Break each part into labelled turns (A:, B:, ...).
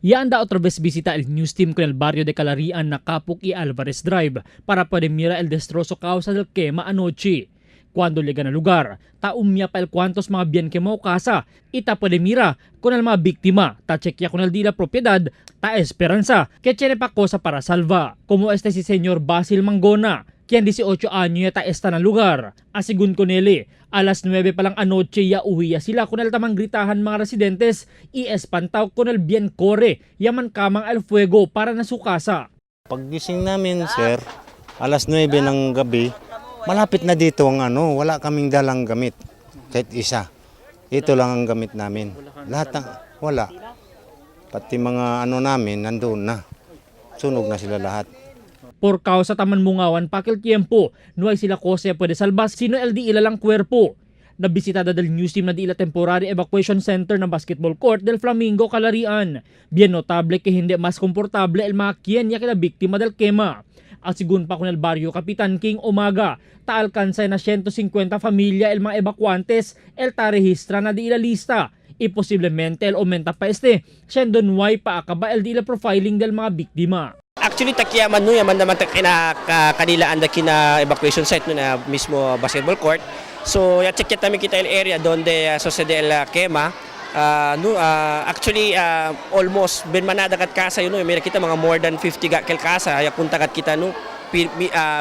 A: Ya anda otra vez visita el news team con el barrio de Calarian na Kapuk y Alvarez Drive para poder mira el destrozo causa del quema anoche. Cuando llega na lugar, ta umya pa el cuantos mga bien quemao casa, ita puede mira con el mga biktima, ta chequea con el di la propiedad, ta esperanza que tiene pa cosa para salva. Como este si señor Basil Mangona, quien 18 años ya ta está na lugar. Asigun con él, alas 9 pa lang anoche ya uwi ya sila con el tamang gritahan mga residentes y espantaw con el bien corre, yaman kamang el fuego para na su casa.
B: Paggising namin, sir, alas 9 ng gabi, malapit na dito ang ano, wala kaming dalang gamit. Kahit isa. Ito lang ang gamit namin. Lahat ng, wala. Pati mga ano namin, nandoon na. Sunog na sila lahat.
A: Por causa taman mungawan pakil tiempo, no hay sila cosa puede salvar sino el di ilalang cuerpo. Nabisitada del news team na di ila temporary evacuation center ng basketball court del Flamingo Calarian. Bien notable que hindi mas komportable el mga quien ya kila biktima del quema. At sigun pa con el barrio Kapitan King Umaga, ta alcanza na 150 familia el mga evacuantes el ta registra na di ila lista. Y posiblemente el aumenta pa este, siendo nuay pa akaba el di ila profiling del mga biktima.
C: Actually, takiyaman no, yaman naman ta kina ka, kanila anda kina evacuation site no na mismo basketball court. So, ya check tamen kita el area donde sucede el quema. No, actually almost ben manada kat casa yun no, mira kita mga more than 50 ga kel casa ya kunta kat kita no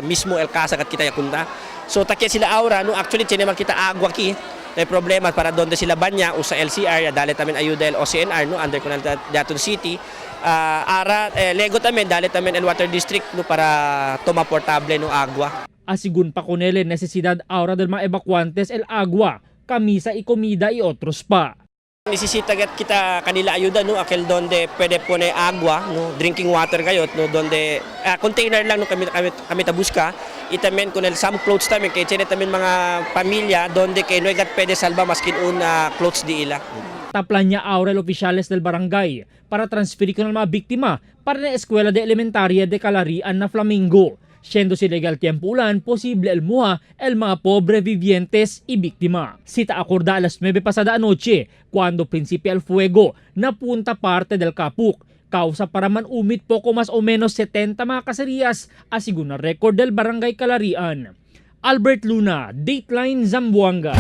C: mismo el casa kat kita ya kunta. So takya sila aura no, actually tiene man kita agua ki. May problema para donde sila banya o sa LCR ya dale tamen ayuda el OCNR no under kunal Daton City. Ara lego tamen dale tamen el water district no para toma portable no agua.
A: Asigun pa con él necesidad ahora del mga evacuantes el agua, camisa y comida y otros pa.
C: Necesita gat kita kanila ayuda no aquel donde pwede pone agua no drinking water kayo no donde container lang no kami kami kami ta busca y tamen con el some clothes tamen kay tiene tamen mga pamilya donde kay no gat pwede salva maskin un clothes di ila.
A: Taplan niya ahora el oficiales del barangay para transferir con el mga biktima para na escuela de elementaria de Calarian na Flamingo. Siendo si legal tiempo ulan, posible el muha el mga pobre vivientes y biktima. Sita acorda a las 9 pasada anoche, cuando principia el fuego, na punta parte del Kapuk. Causa para man umit poco mas o menos 70 mga kaserías, asigun na record del Barangay Calarian. Albert Luna, Dateline Zamboanga.